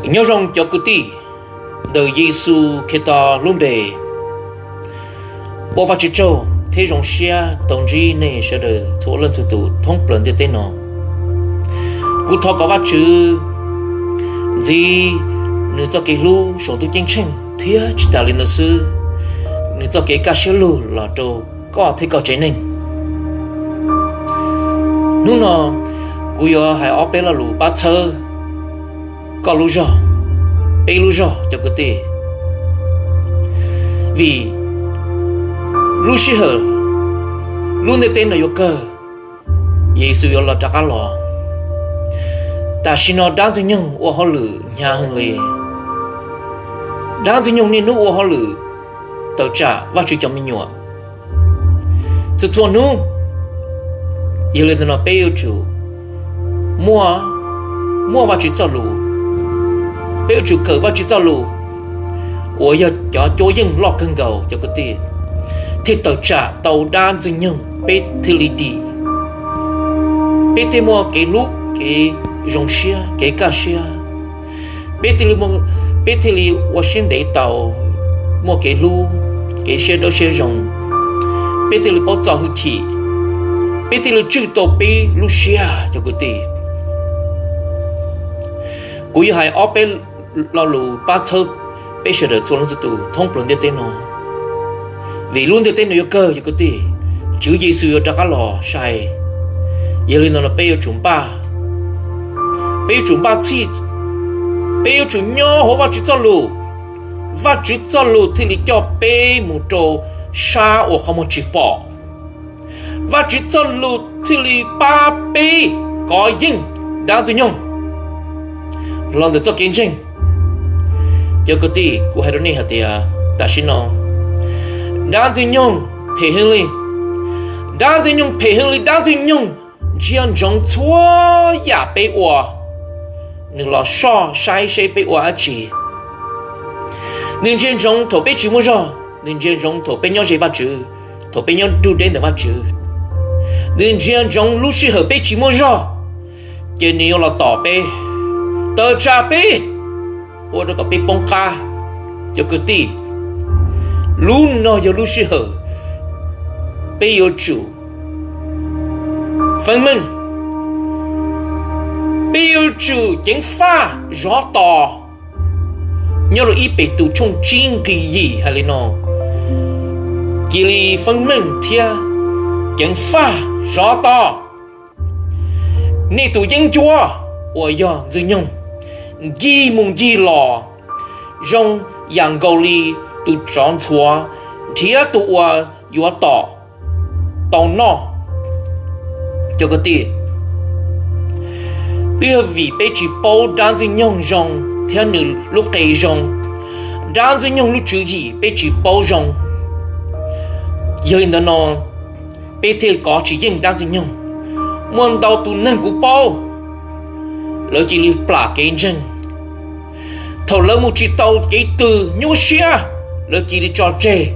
Nyob zoo cov kwv tij, ntawm Yexus Khetos lub npe, ua Vajtswv tsaug thiab zoo siab tau ntsib nej sawv daws txhua leej txhua tus thoob plaws ntiaj teb no. Kuv thov kom Vajtswv ntxiv nws txoj kev hlub saum ntuj ceeb tsheej thiab tsis tas li ntawd xwb, nws txoj kev kaj siab lug los rau koj thiab koj tsev neeg. Hnub no kuv yuav hais ob peb lo lus pab txhawb koj lub zog, peb lub zog cov kwv tij. Vim lub sij hawm lub ntiaj teb no yuav kawg, Yexus yuav los rov qab los. Tam sim no dab Ntxwg Nyoog ua hauj lwm hnyav heev li. Dab Ntxwg Nyoog niaj hnub ua hauj lwm tawm tsam Vajtswv cov me nyuam txhua txhua hnub. Yog li ntawd no peb yuav tsum muaj, muaj Vajtswv txoj lus, peb yuav tsum kawm Vajtswv txoj lus uas yog cov cuab yeej loj kawg nkaus cov kwv tij, thiaj tawm tsam tau dab Ntxwg Nyoog peb thiaj li dim, peb thiaj muaj kev hlub, kev zoo siab, kev kaj siab. Peb thiaj li, peb thiaj li ua siab ntev tau, muaj kev hlub, kev siab dawb siab zoo. Peb thiaj li paub txo hwj chim, peb thiaj li tswj tau peb lub siab cov kwv tij. Kuv yuav hais ob peb lo lus pab txhawb peb sawv daws txhua leej txhua tus thoob plaws ntiaj teb no. Vim lub ntiaj teb no yuav kawg cov kwv tij, Tswv Yexus yuav rov qab los sai. Yog li no no peb yuav tsum npaj, peb yuav tsum npaj txhij, peb yuav tsum nyob hauv Vajtswv txoj lus. Vajtswv txoj lus thiaj li coj peb mus rau sab uas qhov muag tsis pom. Vajtswv txoj lus thiaj li pab peb kov yeej dab Ntxwg Nyoog los ntawm txoj kev ntseeg. Cov kwv tij, kuv hais rau nej hais tias tam sim no dab Ntxwg Nyoog phem heev li. Dab Ntxwg Nyoog phem heev li, dab Ntxwg Nyoog ntsia ntsoov txhua yam peb ua. Nws los soj saib seb peb ua dab tsi. Nws ntsia ntsoov thaum peb tsis muaj zog, nws ntsia ntsoov thaum peb nyob ze Vajtswv, thaum peb nyob nrug deb ntawm Vajtswv. Nws ntsia ntsoov lub sij hawm peb tsis muaj zog, ces nws yuav los tom peb, tawm tsam peb, ua rau kom peb poob qab. Cov kwv tij, lub no yog lub sij hawm peb yuav tsum feeb meej, peb yuav tsum ceev faj zov tos. Nyob rau ib Petus tshooj tsib nqi yim hais li no, cia li feeb meej thiab ceev faj zov tos. Nej tus yeeb ncuab uas yog Ntxwg Nyoog ncig mus ncig los zoo yam nkaus li tus tsov ntxhuav nrhiav tus uas yuav tom tau noj. Cov kwv tij, twb yog vim peb tsis paub dab Ntxwg Nyoog zoo thiab nws lub qe zoo, dab Ntxwg Nyoog lub tswv yim peb tsis paub zoo. Yog li ntawd no, peb thiaj kov tsis yeej dab Ntxwg Nyoog. Muaj ntau tus neeg kuv paub, lawv cia li plam kev ntseeg. Thaum lawv mus tsis tau kev twg nyuaj siab, lawv cia li tso tseg,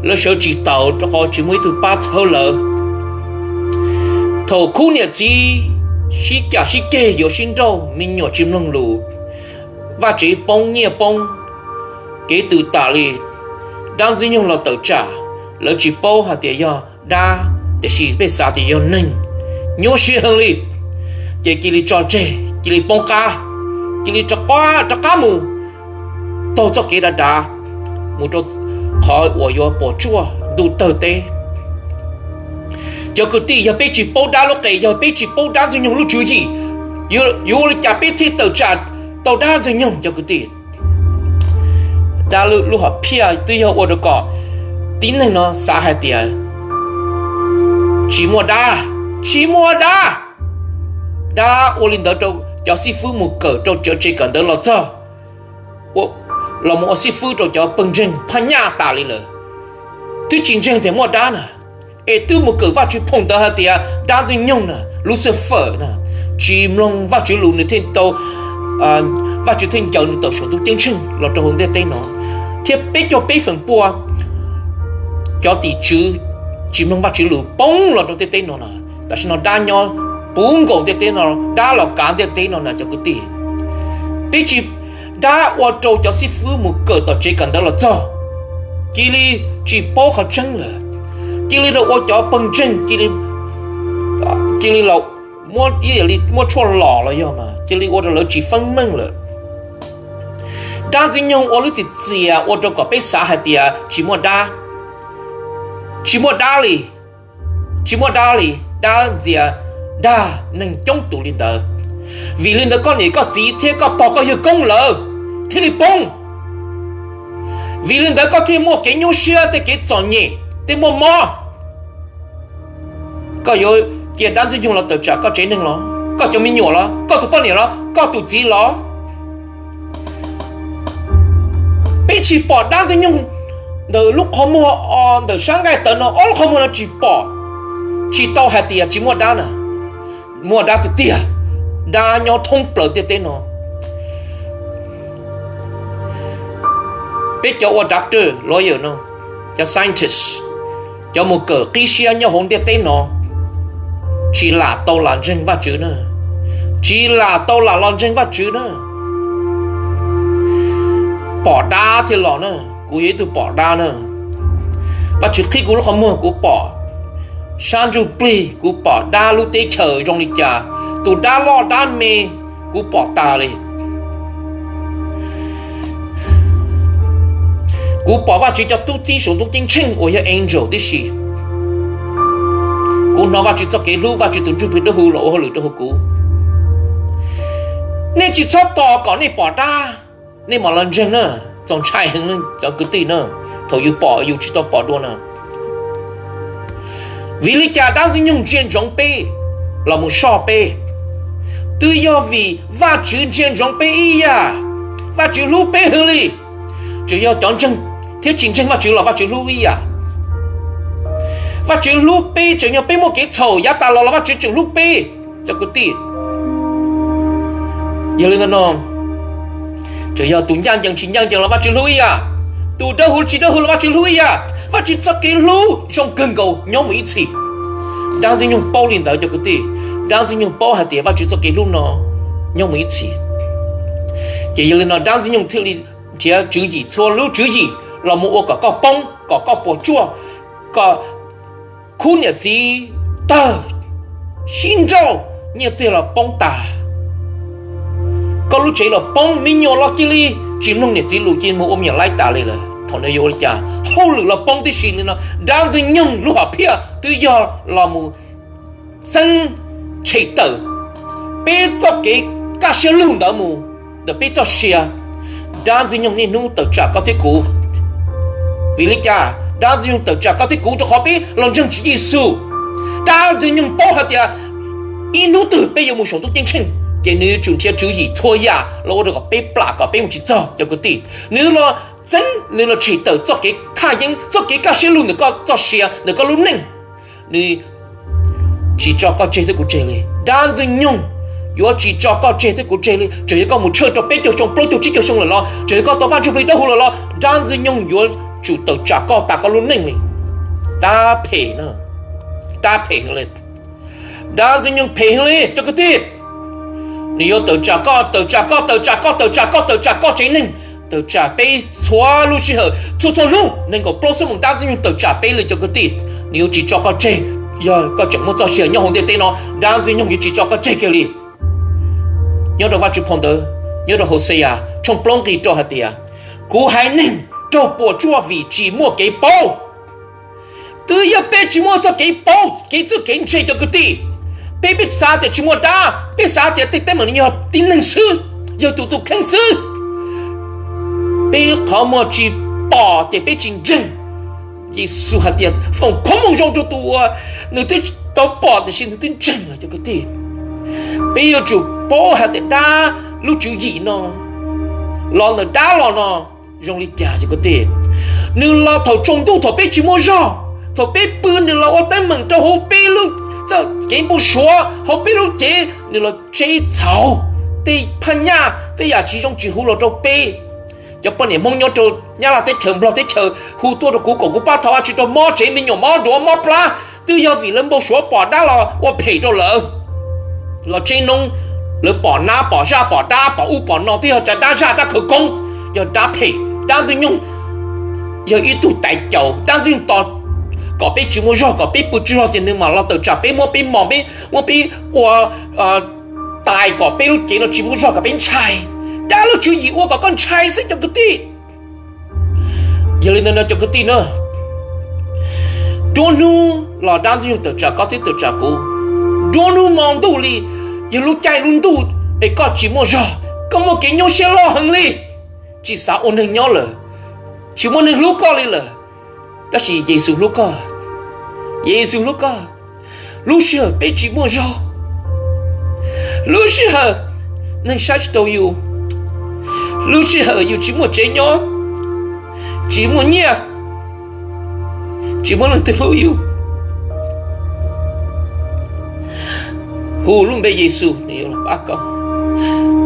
lawv sawv tsis taus rau qhov tsis muaj ib tug pab txhawb lawv. Thaum khub niam txiv sib cav sib ceg yuav sib nrauj, me nyuam tsis mloog lus, vaj tsev poob nyiaj poob, kev tws tas li, dab Ntxwg Nyoog los tawm tsam, lawv tsis paub hais tias yog dab, tiam sis peb xav tias yog neeg, nyuaj siab heev li, ces cia li tso tseg, cia li poob qab, cia li rov qab mus taug txoj kev dav dav mus rau qhov uas yuav puas tsuaj ntuj tawg teb. Cov kwv tij, yog peb tsis paub dab lub qe, yog peb tsis paub dab Ntxwg Nyoog lub tswv yim, yuav ua li cas peb thiaj tawm tsam tau dab Ntxwg Nyoog cov kwv tij? Dab lub hom phiaj twb yog ua rau kom tib neeg no xav hais tias tsis muaj dab, tsis muaj dab. Dab ua li ntawd rau cov xib fwb mus kawm rau cov tsev kawm ntawv los txog, los mus ua xib fwb rau cov pawg ntseeg phaj nyaj tas li lawm, twb tsis ntseeg tias muaj dab na, es twb mus kawm Vajtswv phooj ntawv hais tias dab Ntxwg Nyoog na, Lucifer na, tsis mloog Vajtswv lus nws thiaj tau, Vajtswv thiaj ncaws nws tawm saum ntuj ceeb tsheej los rau hauv ntiaj teb no, thiab peb caug peb feem pua cov tim tswv tsis mloog Vajtswv lus poob los rau ntiaj teb no na. Tam sim no dab nyob puv nkaus ntiaj teb no, dab los kav ntiaj teb no na cov kwv tij. Peb tsis, Dab ua rau cov xib fwb mus kawm tom tsev kawm ntawv los txog, cia li tsis paub qhov tseeb lawm, cia li los ua cov pawg ntseeg, cia li, cia li los muab, ib yam li muab tshuaj los los yog mas cia li ua rau lawv tsis feeb meej lawm. Dab ntxwg nyoog ua lub txiv txias ua rau kom peb xav hais tias tsis muaj dab, tsis muaj dab li, tsis muaj dab li, dab ntxias dag neeg coob tus li ntawd. Vim li ntawd koj niam koj txiv thiab koj pog koj yawg koob lawv thiaj li poob. Vim li ntawd koj thiaj muaj kev nyuaj siab, tej kev txom nyem, tej muaj mob. Koj yuav cia dab ntxwg nyoog los tawm tsam koj tsev neeg los, koj cov me nyuam los, koj tus poj niam los, koj tus txiv los? Peb tsis pom dab ntxwg nyoog ntawm lub qhov muag, ntawm sab nqaij tawv no ob lub qhov muag no tsis pom, tsis tau hais tias tsis muaj dab na. Muaj dab tiag tiag, dab nyob thoob plaws ntiaj teb no. Peb cov ua doctor, lawyer no, cov scientist, cov mus kawm qib siab nyob hauv ntiaj teb no, tsis lam tau lam ntseeg Vajtswv na. Tsis lam tau lam los ntseeg Vajtswv na. Pom dab thiaj los na. Kuv yog ib tug pom dab na. Vajtswv qhib kuv lub qhov muag kuv pom sab ntsuj plig, kuv pom dab lub teb chaws zoo li cas, tus dab loj dab me, kuv pom tas li. Kuv pom Vajtswv cov tub txib saum ntuj ceeb tsheej uas yog angel tib si. Kuv hnov Vajtswv txoj kev hlub, Vajtswv tus ntsuj plig dawb huv los ua hauj lwm rau hauv kuv. Nej tsis txhob tos kom nej pom dab, nej mam los ntseeg na. Txaus ntshai heev cov kwv tij na, thaum yus pom yus tsis tau pom dua na. Vim li cas dab ntxwg nyoog ntsia ntsoov peb los mus soj peb? Twb yog vim Vajtswv ntsia ntsoov peb ib yam, Vajtswv hlub peb heev li. Tseem yog cov ntseeg thiab tsis ntseeg Vajtswv los Vajtswv hlub ib yam. Vajtswv hlub peb, tseem yog peb muaj kev txhaum yav tas los los Vajtswv tseem hlub peb, cov kwv tij. Yog li ntawd no, tseem yog tus ncaj ncees tsis ncaj ncees los Vajtswv hlub ib yam, tus dawb huv tsis dawb huv los Vajtswv hlub ib yam. Vajtswv txoj kev hlub zoo kawg nkaus nyob mus ib txhis. Dab ntxwg nyoog paub li ntawd cov kwv tij, dab ntxwg nyoog paub hais tias Vajtswv txoj kev hlub no nyob mus ib txhis. Ces yog li no dab ntxwg nyoog thiaj li nrhiav tswv yim txhua lub tswv yim los mus ua kom koj poob, kom koj puas tsuaj, kom khub niam txiv tawg, sib nrauj, nyiaj txiag los poob tas. Koj lub tsev los poob, me nyuam los cia li tsis mloog niam txiv lus, cia li mus ua me nyuam laib tas li lawm. Thaum no yuav ua li cas? Hauj lwm los poob tib si li no. Dab ntxwg nyoog lub hom phiaj twb yog los mus txeeb tshem tawm peb txoj kev kaj siab lug ntawd mus ntawm peb txoj sia. Dab ntxwg nyoog niaj hnub tawm tsam koj thiab kuv. Vim li cas dab ntxwg nyoog tawm tsam koj thiab kuv? Rau qhov peb los ntseeg Tswv Yexus. Dab ntxwg nyoog paub hais tias ib hnub twg peb yuav mus saum ntuj ceeb tsheej, ces nws yuav tsum nrhiav tswv yim txhua yam los ua rau kom peb plam, kom peb mus tsis txog cov kwv tij. Nws los txeeb, nws los tshem tawm txoj kev thaj yeeb, txoj kev kaj siab lug ntawm koj txoj sia, ntawm koj lub neej. Nws tsis tso koj tseg thiab kuv tseg li. Dab ntxwg nyoog yuav tsis tso koj tseg thiab kuv tseg li. Txawm yog koj mus tshawj rau peb caug xyoo, plaub caug, tsib caug xyoo lawm los, txawm yog koj tau Vaj Ntsuj Plig dawb huv lawm los, dab ntxwg nyoog yuav tsum tawm tsam koj tas koj lub neej li. Dab phem na, dab phem heev li. Dab ntxwg nyoog phem heev li cov kwv tij. Nws yuav tawm tsam koj, tawm tsam koj, tawm tsam koj, tawm tsam koj, tawm tsam koj tsev neeg, tawm tsam peb txhua lub sij hawm, txhua txhua hnub, nees nkaum plaub xuab moos dab ntxwg nyoog tawm tsam peb li cov kwv tij. Nws yuav tsis tso koj tseg. Yog koj tseem muaj txoj sia nyob hauv ntiaj teb no, dab ntxwg nyoog yuav tsis tso koj tseg kiag li. Nyob rau Vaj Tswv phau ntawv, nyob rau Hauxeyas tshooj plaub nqi rau hais tias, kuv haiv neeg raug puas tsuaj vim tsis muaj kev paub. Twb yog peb tsis muaj txoj kev paub, kev txawj kev ntse cov kwv tij. Peb, peb xav tias tsis muaj dab, peb xav tias tej teeb meem no yog tib neeg xwb, yog tus tus kheej xwb. Peb qhov muag tsis pom ces peb tsis ntseeg. Yexus hais tias foom koob hmoov zoo rau tus uas nws twb tau pom tiam sis nws twb ntseeg lawm cov kwv tij. Peb yuav tsum paub hais tias dab lub tswv yim no los ntawm dab los no zoo li cas cov kwv tij. Nws los thaum tsaus ntuj thaum peb tsis muaj zog, thaum peb pw nws los ua teeb meem rau hauv peb lub txoj kev npau suav, hauv peb lub cev, nws los tseb txhaum tej phaj nyaj, tej yam tsis zoo tsis huv los rau peb. Cov poj niam Hmoob nyob rau Nyab Laj teb chaws, Nplog teb chaws hu tuaj rau kuv kom kuv pab thov Vajtswv rau mob tsev, me nyuam mob duav mob plab, twb yog vim lawv npau suav pom dab los ua phem rau lawv, los tseb noob, Lawv pom nab pom zaj pom dab pom ub pom no twb yog cov dab zaj dab khawv koob, yog dab phem. Dab Ntxwg Nyoog yog ib tug tais caus. Dab Ntxwg Nyoog tos kom peb tsis muaj zog, kom peb pw tsis zog ces nws mam los tawm tsam peb, muab peb mos, peb muab peb ua tais kom peb lub cev no tsis muaj zog kom peb ntshai. Dab lub tswv yim ua kom koj ntshai xwb cov kwv tij. Yog li ntawd no cov kwv tij na, nruab hnub los dab Ntxwg Nyoog tawm tsam koj thiab tawm tsam kuv. Nruab hnub hmo ntuj li, yog lub caij lub ntuj es koj tsis muaj zog, koj muaj kev nyuaj siab loj heev li, tsis xav ua neeg nyob lawm, tsis muaj neeg hlub koj li lawm. Tab sis Yexus hlub koj, Yexus hlub koj. Lub sij hawm peb tsis muaj zog, lub sij hawm neeg saib tsis taus yus, lub sij hawm yus tsis muaj tsev nyob, tsis muaj nyiaj, tsis muaj leej twg hlub yus, hu lub npe Yexus nws yuav los pab koj.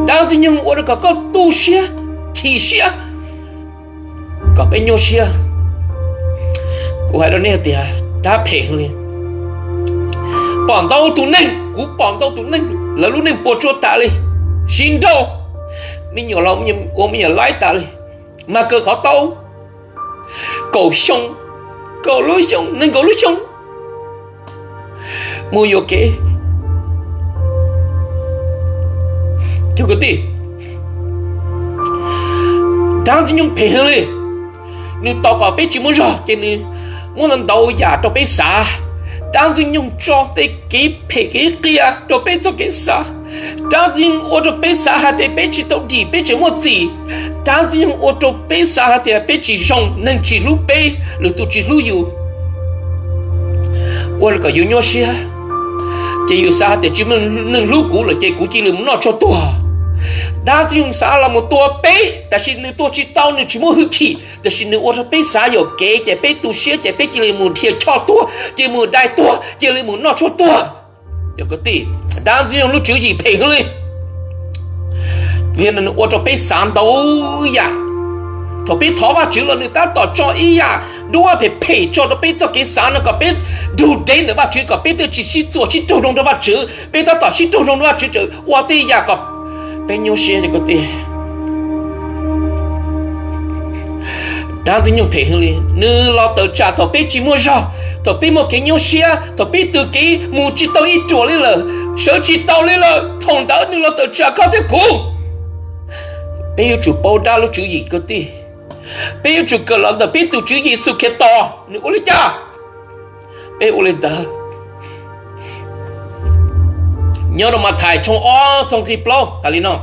Dab Ntxwg Nyoog ua rau kom koj tu siab, chim siab, kom peb nyuaj siab. Kuv hais rau nej tias dab phem li. Pom ntau tus neeg, kuv pom ntau tus neeg lawv lub neej puas tsuaj tas li, sib nrauj, me nyuam los ua me nyuam laib tas li, mag kaw qhov tau kaum xyoo, kaum lub xyoo, nees nkaum lub xyoo mus yuam kev. Cov kwv tij, dab Ntxwg Nyoog phem heev li. Nws tos kom peb tsis muaj zog ces nws muab ntau yam rau peb xav. Dab Ntxwg Nyoog tso tej kev phem kev qias rau peb txoj kev xav. Dab Ntxwg Nyoog ua rau peb xav hais tias peb tsis tau dim, peb tseem muaj txim. Dab Ntxwg Nyoog ua rau peb xav hais tias peb tsis zoo, neeg tsis hlub peb, lwm tus tsis hlub yus, ua kom yus nyuaj siab. Ces yus xav hais tias tsis muaj neeg hlub kuv lawm ces kuv cia li mus noj tshuaj tuag. Dab Ntxwg Nyoog xav los mus tua peb, tab sis nws tua tsis tau, nws tsis muaj hwj chim, tab sis nws ua rau peb xav yuam kev ces peb tu siab ces peb cia li mus dhia choj tuag, cia li mus dai tuag, cia li mus noj tshuaj tuag. Cov kwv tij, dab Ntxwg Nyoog lub tswv yim phem heev li. Vim nws ua rau peb xav ntau yam. Thaum peb thov Vajtswv los nws tab tom tso ib yam duab phem phem tso rau peb txoj kev xav no kom peb nrug dev ntawm Vajtswv, kom peb thiaj tsis sib txuam sib raug zoo rau Vajtswv. Peb tab tom sib raug zoo rau Vajtswv, tseem ua tej yam kom peb nyuaj siab, cov kwv tij. Dab Ntxwg Nyoog phem heev li, nws los tawm tsam thaum peb tsis muaj zog, thaum peb muaj kev nyuaj siab, thaum peb tw kev mus tsis tau ib ruam li lawm, sawv tsis tau li lawm, thaum ntawd nws los tawm tsam koj thiab kuv. Peb yuav tsum paub dab lub tswv yim, kwv tij. Peb yuav tsum kawm los ntawm peb tus Tswv Yexus Khetos, nws ua li cas peb ua li ntawd. Nyob rau Mathais tshooj ob, tshooj thib plaub hais li no: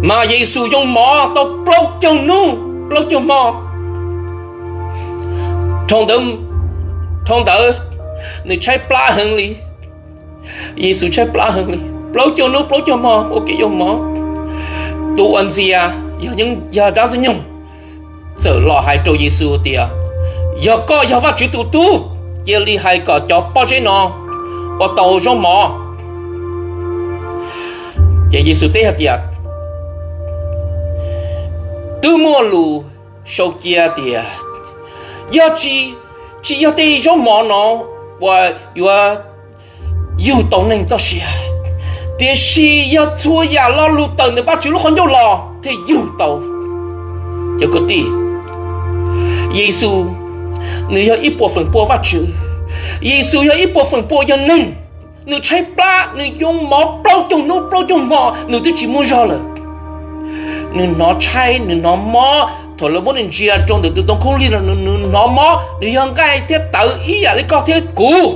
Mas Yexus yoo mov tau plaub caug hnub plaub caug hmo. Dhau ntawd, dhau ntawd nws tshaib plab heev li. Yexus tshaib plab heev li, plaub caug hnub plaub caug hmo ua kev yoo mov. Tus uas ntxias yog, yog dab Ntxwg Nyoog, txawm los hais rau Yexus tias: Yog koj yog Vajtswv tus tub, cia li hais kom cov pob zeb no ua tau zaub mov. Ces Yexus teb hais tias: Twb muaj lus sau cia tias: Yog tsis, tsis yog tej zaub mov no uas yuav yug tau neeg txoj sia, tiam sis yog txhua yam lo lus tawm ntawm Vajtswv lub qhov ncauj los thiaj yug tau. Cov kwv tij, Yexus nws yog ib puas feem pua Vajtswv, Yexus yog ib puas feem pua yog neeg. Nws tshaib plab, nws yoo mov plaub caug hnub plaub caug hmo, nws twb tsis muaj zog lawm. Nws hnov tshaib, nws hnov mob. Thaum lawv muab nws ntsia rau ntawm tus ntoo khaub lig no, nws hnov mob, nws yog nqaij thiab tawv ib yam li koj thiab kuv.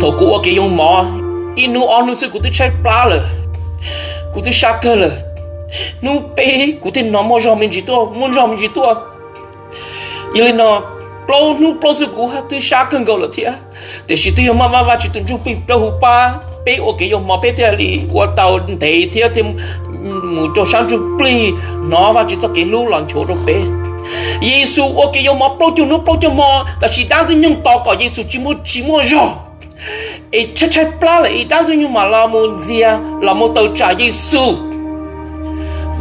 Thaum kuv ua kev yoo mov, ib hnub ob hnub xwb kuv twb tshaib plab lawm, kuv twb sab kawg lawm. Hnub peb kuv thiaj hnov muaj zog me ntsis tuaj, muaj zog me ntsis tuaj. Yog li no, plaub hnub plaub xwb kuv twb sab kawg nkaus lawm thiab. Tiam sis twb yog maj mam Vajtswv tus Ntsuj Plig plaub hauv pab peb ua kev yoo mov, peb thiaj li ua tau ntev thiab thiaj mus rau sab ntsuj plig, hnov Vajtswv txoj kev hlub los nchuav rau peb. Yexus ua kev yoo mov plaub caug hnub plaub caug hmo, tab sis dab ntxwg nyoog tos kom Yexus tsis muaj, tsis muaj zog, es tshaib tshaib plab lawm es dab ntxwg nyoog mam los mus ntxias, los mus tawm tsam Yexus.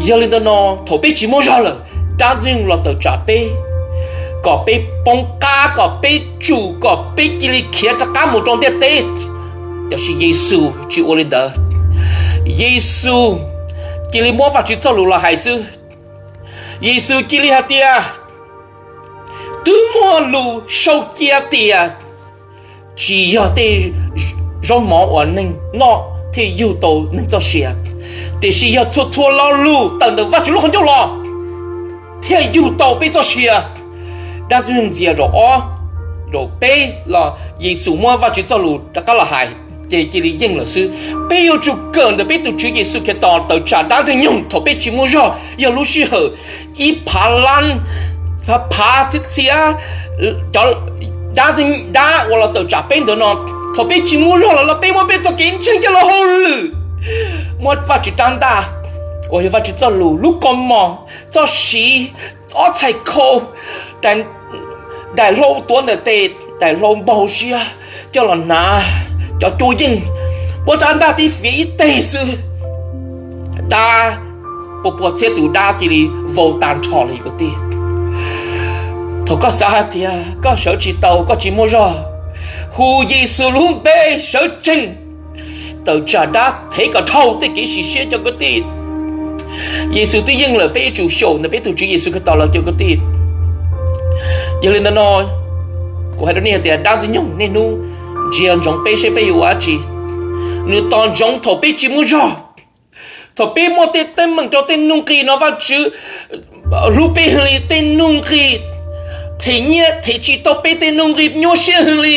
Yog li ntawd no, thaum peb tsis muaj zog lawm, dab ntxwg nyoog los tawm tsam peb, kom peb poob qab, kom peb tsum, kom peb cia li khiav rov qab mus rau ntiaj teb. Tiam sis Yexus tsis ua li ntawd. Yexus cia li muab Vajtswv txoj lus los hais xwb. Yexus cia li hais tias, twb muaj lus sau cia tias tsis yog tej zaub mov uas neeg noj thiaj yug tau neeg txoj sia, tiam sis yog txhua txhua lo lus tawm ntawm Vajtswv lub qhov ncauj los thiaj yug tau peb txoj sia. Dab ntxwg nyoog ntxias zaum ob, zaum peb los Yexus muab Vajtswv txoj lus rov qab los hais, ces cia li yeej lawm xwb. Peb yuav tsum kawm ntawm peb tus Tswv Yexus Khetos tawm tsam dab ntxwg nyoog thaum peb tsis muaj zog, yog lub sij hawm ib phav lab, phav txhiab txhiab cov dab, dab uas los tawm tsam peb ntawd no. Thaum peb tsis muaj zog lawm los peb muab peb txoj kev ntseeg coj los hauj lwm, muab Vajtswv rab ntaj uas yog Vajtswv txoj lus, lub kaus mom, txoj siv, ob txhais khau, daim hlau tuav ntawm tes, daim hlau npau siab coj los hnav cov cuab yeej, muab rab ntaj tib fiav ib teg xwb, dab pua pua txhiab tus dab cia li vau tas nrho li kwv tij. Thaum koj xav hais tias koj sawv tsis tau, koj tsis muaj zog, hu Yexus lub npe sawv tsees, tawm tsam dab thev kom dhau tej kev sim siab cov kwv tij. Yexus twb yeej lawm, peb yuav tsum xyaum ntawm peb tus Tswv Yexus Khetos lawm cov kwv tij. Yog li ntawd no, kuv hais rau nej hais tias dab ntxwg nyoog niaj hnub ntsia ntsoov peb seb peb yuav ua dab tsi. Nws tos ntsoov thaum peb tsis muaj zog, thaum peb muaj tej teeb meem rau tej nuj nqis no Vajtswv hlub peb heev li, tej nuj nqis them nyiaj them tsis tau peb tej nuj nqis nyuaj siab heev li,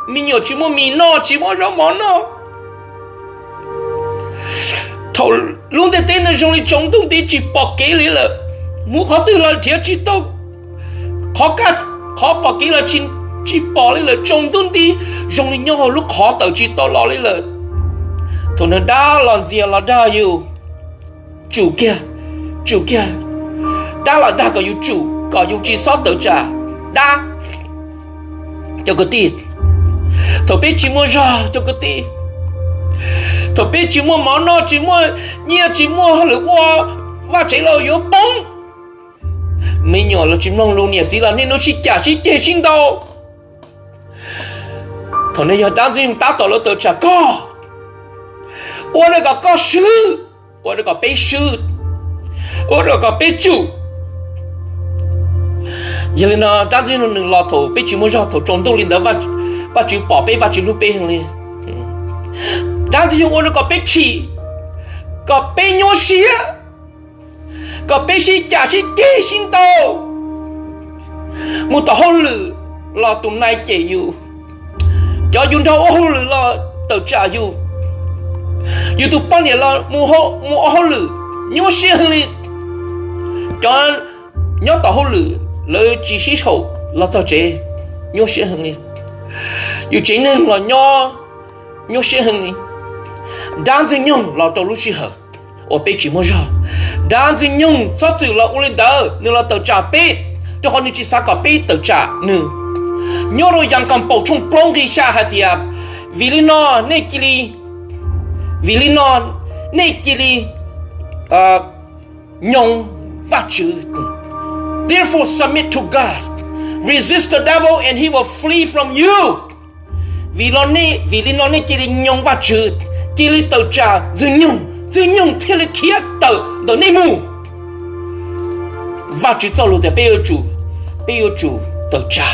me nyuam tsis muaj mis noj tsis muaj zaub mov noj. Thaum lub ntiaj teb no zoo li tsaus ntuj nti tsis pom kev li lawm, mus qhov twg los nrhiav tsis tau, qhov kaj qhov pom kev los tsis pom li lawm, tsaus ntuj nti zoo li nyob hauv lub qhov tawm tsis tau los li lawm. Thaum no dab los ntxias los dag yus, tsum kiag, tsum kiag, dab los dag kom yus tsum kom yus tsis txhob tawm tsam dab. Cov kwv tij, thaum peb tsis muaj zog cov kwv tij, thaum peb tsis muaj mov noj, tsis muaj nyiaj, tsis muaj hauj lwm ua, vaj tsev los yuav poob, me nyuam los tsis mloog lus, niam txiv los niaj hnub sib cav sib ceg sib ntaus. Thaum no yog dab ntxwg nyoog tab tom lawv tawm tsam koj, ua rau kom koj swb, ua rau kom peb swb, ua rau kom peb tsum. Yog li no dab ntxwg nyoog nws los thaum peb tsis muaj zog, thaum tsaus ntuj li ntawd, Vajtswv pom peb, Vajtswv hlub peb heev li. Dab ntxwg nyoog ua rau kom peb chim, kom peb nyuaj siab, kom peb sib cav sib ceg sib ntaus. Mus tom hauj lwm los tus nai cem yus, cov yus nrog ua hauj lwm los tawm tsam yus, yus tus poj niam los mus ua hauj lwm nyuaj siab heev li, cov nyob tom hauj lwm lawv tsis sib haum los txog tsev nyuaj siab heev li, yus tsev neeg los nyob nyuaj siab heev li. Dab ntxwg nyoog los rau lub sij hawm uas peb tsis muaj zog. Dab ntxwg nyoog txhob txwm los ua li ntawd, nws los tawm tsam peb, rau qhov nws tsis xav kom peb tawm tsam nws. Nyob rau Yakaunpaus tshooj plaub nqi xya hais tias, vim li no nej cia li, vim li no nej cia li nyoog Vajtswv. Therefore submit to God, resist the devil and he will flee from you. Vim li no nej cia li nyoog Vajtswv, cia li tawm tsam ntxwg nyoog, ntxwg nyoog thiaj li khiav tawm ntawm nej mus. Vajtswv txoj lus tias peb yuav tsum, peb yuav tsum tawm tsam,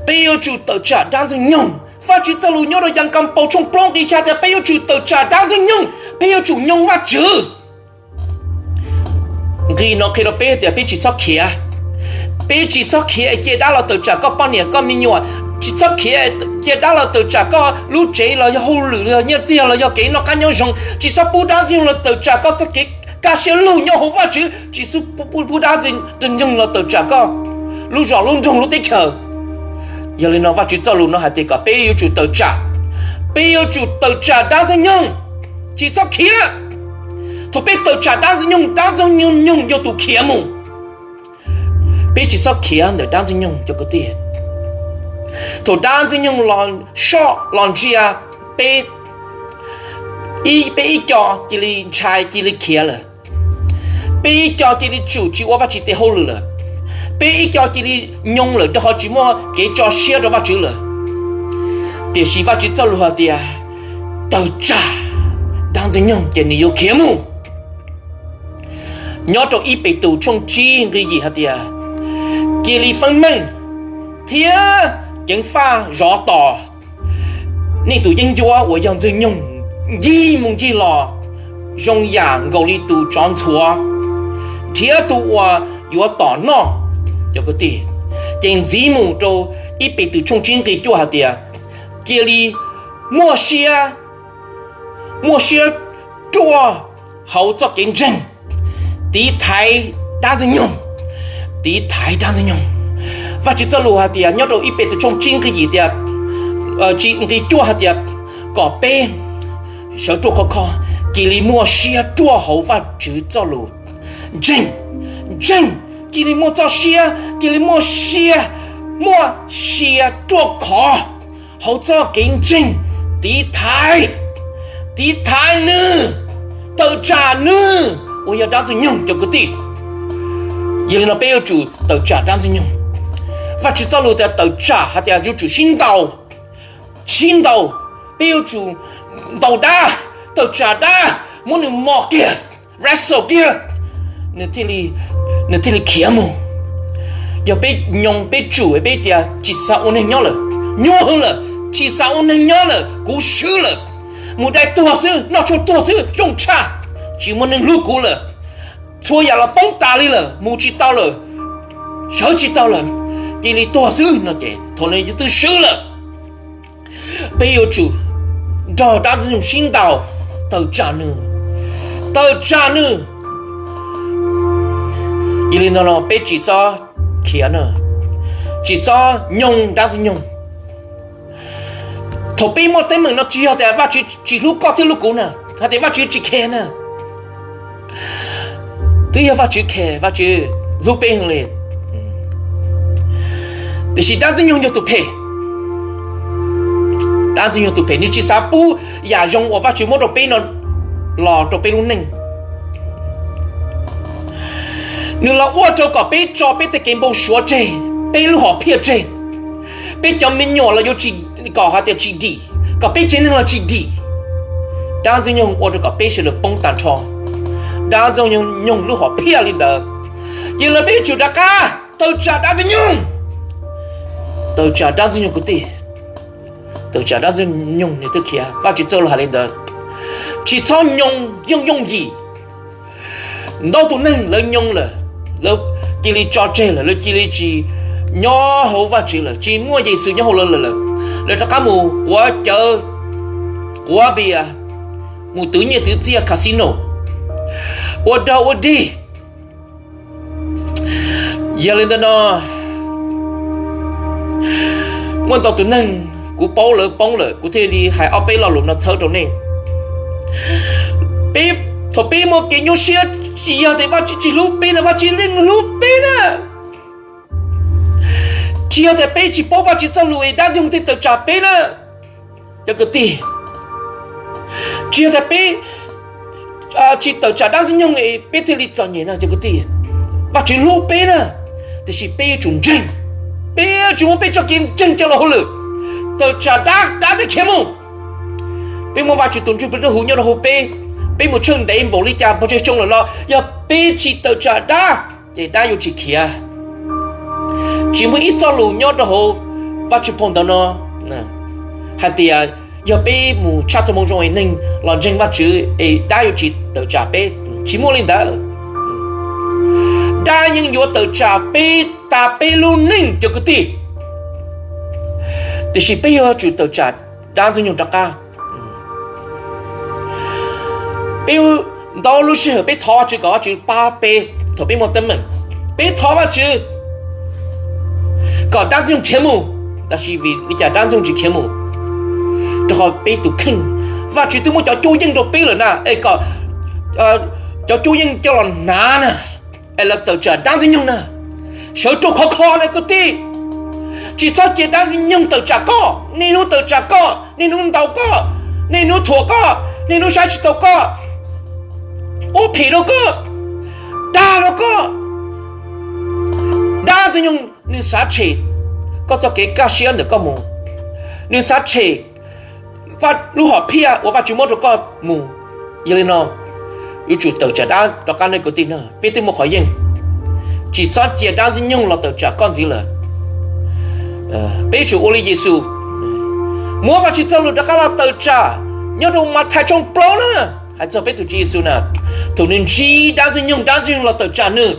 peb yuav tsum tawm tsam dab ntxwg nyoog. Vajtswv txoj lus nyob rau Yakaunpaus tshooj plaub nqi xya tias peb yuav tsum tawm tsam dab ntxwg nyoog, peb yuav tsum nyoog Vajtswv. Nqi no qhia rau peb tias peb tsis txhob khiav, peb tsis txhob khiav cia dab los tawm tsam koj poj niam koj me nyuam, tsis txhob khiav cia dab los tawm tsam koj lub tsev los yog hauj lwm los yog nyiaj txiag los yog kev noj qab nyob zoo, tsis txhob pub dab ntxwg nyoog los tawm tsam koj txoj kev kaj siab lug nyob hauv Vajtswv, tsis txhob pub dab ntxwg nyoog los tawm tsam koj lub zos lub nroog lub teb chaws. Yog li no Vajtswv txoj lus no hais tias kom peb yuav tsum tawm tsam, peb yuav tsum tawm tsam dab ntxwg nyoog, tsis txhob khiav. Thaum peb tawm tsam dab ntxwg nyoog, dab ntxwg nyoog yog tus khiav mus. Peb tsis txhob khiav ntawm dab ntxwg nyoog cov kwv tij. Thaum dab ntxwg nyoog los soj los ntsia peb, peb ib co cia li ntshai cia li khiav lawm, peb ib co cia li tsum tsis ua Vajtswv tes hauj lwm lawm, peb ib co cia li nyoog lawm rau qhov tsis muaj kev tso siab rau Vajtswv lawm. Tiam sis Vajtswv txoj lus hais tias tawm tsam dab ntxwg nyoog ces nws yuav khiav mus. Nyob rau ib Petus tshooj tsib nqe yim hais tias, cia li feeb meej thiab ceev faj zov tos nej tus yeeb ncuab uas yog ntxwg nyoog ncig mus ncig los zoo yam nkaus li tus tsov ntxhuav nrhiav tus uas yuav tom noj. Cov kwv tij, ces ntxiv mus rau ib Petus tshooj tsib nqe cuaj hais tias, cia li muaj siab, muaj siab ruaj hauv txoj kev ntseeg, tiv thaiv dab ntxwg nyoog, tiv thaiv dab ntxwg nyoog. Vajtswv txoj lus hais tias nyob rau ib Petus tshooj tsib nqe yim tias, nqe cuaj hais tias, kom peb sawv ruaj khov kho, cia li muaj siab ruaj hauv Vajtswv txoj lus ntseeg. Ntseeg, cia li muaj txoj siab, cia li muaj siab, muaj sia ruaj khov hauv txoj kev ntseeg, tiv thaiv, tiv thaiv nws, tawm tsam nws uas yog dab ntxwg nyoog cov kwv tij. Yog li no peb yuav tsum tawm tsam dab ntxwg nyoog. Vajtswv txoj lus tias tawm tsam hais tias yuav tsum sib ntaus, sib ntaus, peb yuav tsum ntaus dab, tawm tsam dab, muab nws mos kiag, wrestle kiag, nws thiaj li khiav mus. Yog peb nyoo peb tsum peb tias tsis xav ua neeg nyob lawm, nyuaj heev lawm, tsis xav ua neeg nyob lawm, kuv swb lawm, mus dai tuag xwb, noj tshuaj tuag xwb zoo tshaj, tsis muaj neeg hlub kuv lawm, txhua yam los poob tas li lawm, mus tsis tau lawm, sawv tsis tau lawm, cia li tuag xwb no ces thaum no yus twb swb lawm. Peb yuav tsum nrog dab ntxwg nyoog sib ntaus, tawm tsam nws, tawm tsam nws. Yog li no peb tsis txhob khiav na, tsis txhob nyoog dab ntxwg nyoog. Thaum peb muaj teeb meem no tsis yog tias Vajtswv tsis hlub koj thiab hlub kuv na, hais tias Vajtswv tsis khe na. Twb yog Vajtswv khe, Vajtswv hlub peb heev li. Tiam sis dab ntxwg nyoog yog tus phem. Dab ntxwg nyoog tus phem, nws tsis xav pub yam zoo uas Vajtswv muab rau peb no los rau peb lub neej. Nws los ua rau kom peb tso peb tej kev npau suav tseg, peb lub hom phiaj tseg, peb cov me nyuam los yuav tsis, kom hais tias tsis dim, kom peb tsev neeg los tsis dim. Dab ntxwg nyoog ua rau kom peb sawv daws poob tag nrho. Dab ntxwg nyoog lub hom phiaj li ntawd. Yog li peb yuav tsum rov qab tawm tsam dab ntxwg nyoog. Tawm tsam dab ntxwg nyoog kwv tij. Tawm tsam dab ntxwg nyoog nws twb khiav, Vajtswv txoj lus hais li ntawd. Tsis txhob nyoog yooj yooj yim. Ntau tus neeg lawv nyoog lawm, lawv cia li tso tseg lawm, lawv cia li tsis nyob hauv Vajtswv lawm, tsis muaj Yexus nyob hauv lawv lawm, lawv rov qab mus quav cawv, quav npias, mus twv nyiaj twv txiaj casino, ua dog ua dig. Yog li ntawd no, muaj ntau tus neeg kuv paub lawv poob lawm, kuv thiaj li hais ob peb lo lus no txhawb rau nej. Peb, thaum peb muaj kev nyuaj siab, tsis yog tias Vajtswv tsis hlub peb na, Vajtswv yeej hlub peb na. Tsis yog tias peb tsis paub Vajtswv txoj lus es dab ntxwg nyoog thiaj tawm tsam peb na. Cov kwv tij, tsis yog tias peb tsis tawm tsam dab ntxwg nyoog es peb thiaj li txom nyem na cov kwv tij. Vajtswv hlub peb na, tiam sis peb yuav tsum ntseeg, peb yuav tsum muab peb txoj kev ntseeg coj los hauj lwm. Tawm tsam dab, dab thiaj khiav mus. Peb muaj Vajtswv tus Ntsuj Plig Dawb Huv nyob rau hauv peb, peb mus tshawj ntev npaum li cas pes tsawg xyoo lawm los yog peb tsis tawm tsam dab ces dab yuav tsis khiav. Tsis muaj ib txoj lus nyob rau hauv Vajtswv phau ntawv no hais tias yog peb mus tshaj txoj moo zoo es neeg los ntseeg Vajtswv es dab yuav tsis tawm tsam peb, tsis muaj li ntawd. Dab yeej yuav tawm tsam peb tas peb lub neej cov kwv tij, tiam sis peb yuav tsum tawm tsam dab ntxwg nyoog rov qab. Peb ntau lub sij hawm peb thov Vajtswv kom Vajtswv pab peb thaum peb muaj teeb meem, peb thov Vajtswv kom dab ntxwg nyoog khiav mus, tab sis vim li cas dab ntxwg nyoog tsis khiav mus? Rau qhov peb tus kheej, Vajtswv twb muab cov cuab yeej rau peb lawm na, es kom cov cuab yeej coj los hnav na, es lawv tawm tsam dab ntxwg nyoog na. Sawv rau khov kho na kwv tij, tsis txhob cia dab ntxwg nyoog tawm tsam koj, niaj hnub tawm tsam koj, niaj hnub ntaus koj, niaj hnub thuam koj, niaj hnub saib tsis taus koj, ua phem rau koj, dag rau koj. Dab ntxwg nyoog nws xav tshem koj txoj kev kaj siab ntawm koj mus, nws xav tshem lub hom phiaj uas Vajtswv muab rau koj mus. Yog li no, yuav tsum tawm tsam dab rov qab nej kwv tij na, peb twb muaj qhov yeej. Tsis txhob cia dab ntxwg nyoog los tawm tsam koj ntxiv lawm. Peb yuav tsum ua li Yexus, muab Vajtswv txoj lus rov qab los tawm tsam. Nyob rau Mathais tshooj plaub na, hais txog peb tus Tswv Yexus na, thaum nws ntsib dab ntxwg nyoog, dab ntxwg nyoog los tawm tsam nws,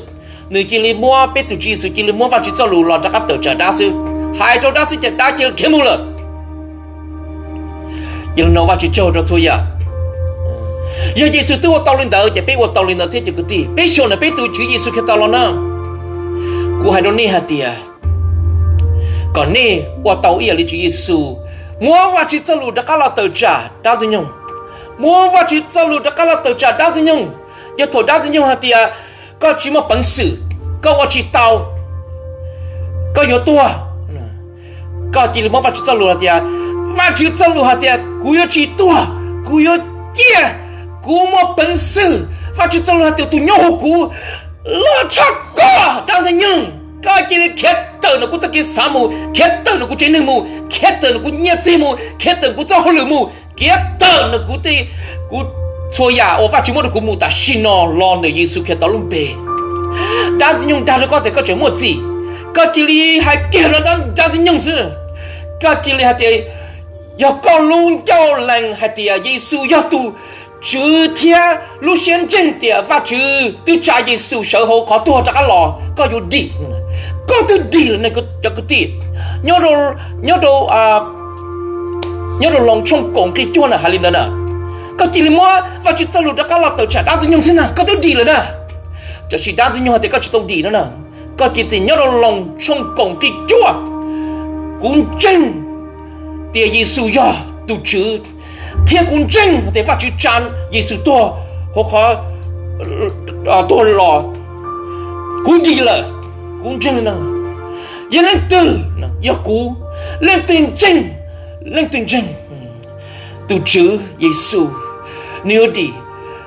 nws cia li muab, peb tus Tswv Yexus cia li muab Vajtswv txoj lus los rov qab tawm tsam dab xwb, hais rau dab xwb ces dab cia li khiav mus lawm. Yog li no Vajtswv tsaug rau txhua yam. Yog Yexus twb ua tau li ntawd ces peb ua tau li ntawd thiab cov kwv tij. Peb xyuas ntawm peb tus Tswv Yexus Khetos los na, kuv hais rau nej hais tias kom nej ua tau ib yam li Tswv Yexus, muab Vajtswv txoj lus rov qab los tawm tsam dab ntxwg nyoog. Muab Vajtswv txoj lus rov qab los tawm tsam dab ntxwg nyoog. Yog thaum dab ntxwg nyoog hais tias koj tsis muaj peev xwm, koj ua tsis tau, koj yuav tuag, koj cia li muab Vajtswv txoj lus hais tias, Vajtswv txoj lus hais tias kuv yuav tsis tuag, kuv yuav ciaj, kuv muaj peev xwm. Vajtswv txoj lus hais tias tus nyob hauv kuv loj tshaj koj dab ntxwg nyoog. Koj cia li khiav tawm ntawm kuv txoj kev xav mus, khiav tawm ntawm kuv tsev neeg mus, khiav tawm ntawm kuv nyiaj txiag mus, khiav tawm ntawm kuv txoj hauj lwm mus, khiav tawm ntawm kuv tej, kuv txhua yam uas Vajtswv muab rau kuv mus tam sim no los ntawm Yexus Khetos lub npe. Dab ntxwg nyoog dag rau koj tias koj tseem muaj txim, koj cia li hais kiag rau dab ntxwg nyoog xwb. Koj cia li hais tias yog koj lub ncauj lees hais tias Yexus yog tus Tswv thiab lub siab ntseeg tias Vajtswv twb tsa Yexus sawv hauv qhov tuag rov qab los, koj yuav dim. Koj twb dim lawm ne cov kwv tij. Nyob rau, nyob rau Loos tshooj kaum nqi cuaj na hais li ntawd na, koj cia li muab Vajtswv txoj lus rov qab los tawm tsam dab ntxwg nyoog xwb na koj twb dim lawm na. Tab sis dab ntxwg nyoog hais tias koj tsis tau dim no na. Koj cia li nyob rau Loos tshooj kaum nqi cuaj, kuv ntseeg tias Yexus yog tus Tswv, thiab kuv ntseeg tias Vajtswv tsa Yexus tuag hauv qhov tuag los, kuv dim lawm, kuv ntseeg no. Yog leej twg, yog kuv, leej twg ntseeg, leej twg ntseeg tus Tswv Yexus, nws yuav dim.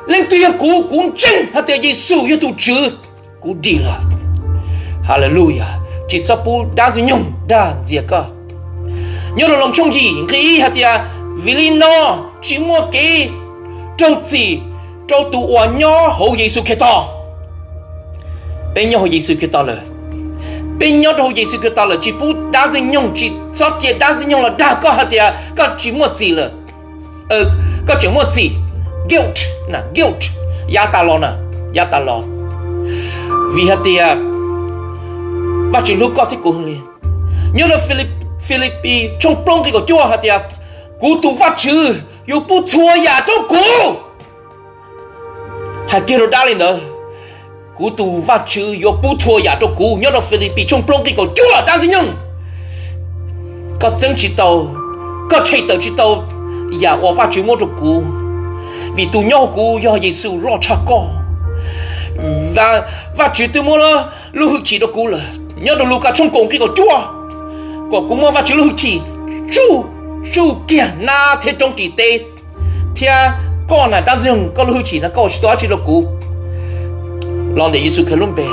Leej twg yog kuv, kuv ntseeg hais tias Yexus yog tus Tswv, kuv dim lawm. Haleluya. Tsis txhob pub dab ntxwg nyoog dag ntxias koj. Nyob rau Loos tshooj yim nqi ib hais tias, vim li no tsis muaj kev raug txim rau tus uas nyob hauv Yexus Khetos. Peb nyob hauv Yexus Khetos lawm. Peb nyob rau hauv Yexus Khetos lawm, tsis pub dab ntxwg nyoog, tsis txhob cia dab ntxwg nyoog los dag koj hais tias koj tsis muaj txim lawm. Koj tseem muaj txim, guilt, guilt, yav tas los na, yav tas los. Vim hais tias Vajtswv hlub koj thiab kuv heev li. Nyob rau Filipis tshooj plaub nqi kaum cuaj hais tias, kuv tus Vajtswv yuav pub txhua yam rau kuv. Hais kiag rau dab li ntawd, kuv tus Vajtswv yuav pub txhua yam rau kuv. Nyob rau Filipis tshooj plaub nqi kaum cuaj, dab ntxwg nyoog, koj txeeb tsis tau, koj tshem tawm tsis tau yam uas Vajtswv muab rau kuv, vim tus nyob hauv kuv yog Yexus loj tshaj koj. Vajtswv twb muab lub hwj chim rau kuv lawm nyob rau Lukas tshooj kaum nqi kaum cuaj, kom kuv muaj Vajtswv lub hwj chim tsuj, tsuj kiag nab thiab roob ris teb. Thiab koj na dab ntxwg nyoog, koj lub hwj chim no koj ua tsis tau dab tsi rau kuv los ntawm Yexus Khetos lub npe.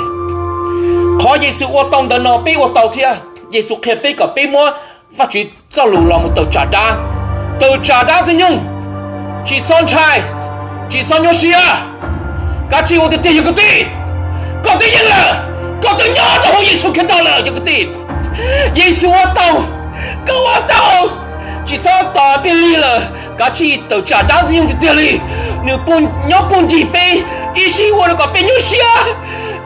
Qhov Yexus ua tau ntawd no peb ua tau thiab. Yexus qhia peb kom peb muab Vajtswv txoj lus los mus tawm tsam dab, tawm tsam dab ntxwg nyoog. Tsis txhob ntshai, tsis txhob nyuaj siab, kav tsij ua tiag tiag yog kwv tij. Koj twb yeej lawm, koj twb nyob rau hauv Yexus Khetos lawm yog kwv tij. Yexus ua tau, koj ua tau. Tsis txhob tos peb lig lawm, kav tsij tawm tsam dab ntxwg nyoog tiag tiag li. Nws nyob puag ncig peb, ib sij ua rau kom peb nyuaj siab,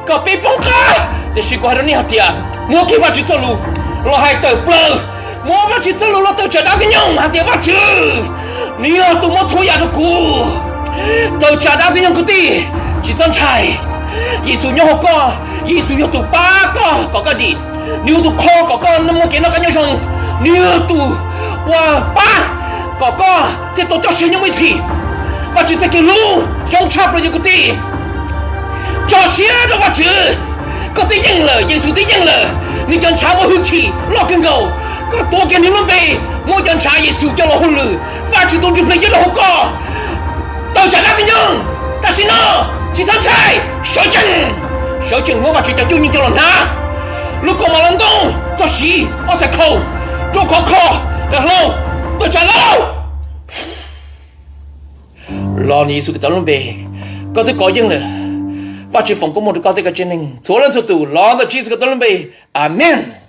kom peb poob qab. Tiam sis kuv hais rau nej hais tias muab kiag Vajtswv txoj lus los hais tawm plaws, muab Vajtswv txoj lus los tawm tsam dab ntxwg nyoog hais tias Vajtswv, nws yog tus muab txhua yam rau kuv. Tawm tsam dab ntxwg nyoog kwv tij, tsis txhob ntshai. Yexus nyob hauv koj, Yexus yog tus pab koj kom koj dim. Nws yog tus qhua kom koj muaj kev noj qab nyob zoo. Nws yog tus ua pab kom koj thiaj tau coj siab nyob mus ib txhis. Vajtswv txoj kev hlub zoo tshaj plaws yog kwv tij. Tso siab rau Vajtswv, koj twb yeej lawm, Yexus twb yeej lawm. Nws cov ntshav muaj hwj chim loj kawg nkaus. Koj tuav kiag nws lub npe, muab cov ntshav Yexus coj los hauj lwm, Vajtswv tus ntsuj plig nyob rau hauv koj. Tawm tsam dab ntxwg nyoog tam sim no, tsis txhob ntshai, sawv tsees, sawv tsees muab Vajtswv cov cuab yeej coj los hnav. Lub kaus mom hluas nkauj, txoj siv, ob txhais khau, rau khov kho, daim hlau, tawm tsam lauj. Los ntawm Yexus Khetos lub npe, koj twb kov yeej lawm. Vajtswv foom koob hmoov rau koj thiab koj tsev neeg txhua leej txhua tus los ntawm Yexus Khetos lub npe. Amees.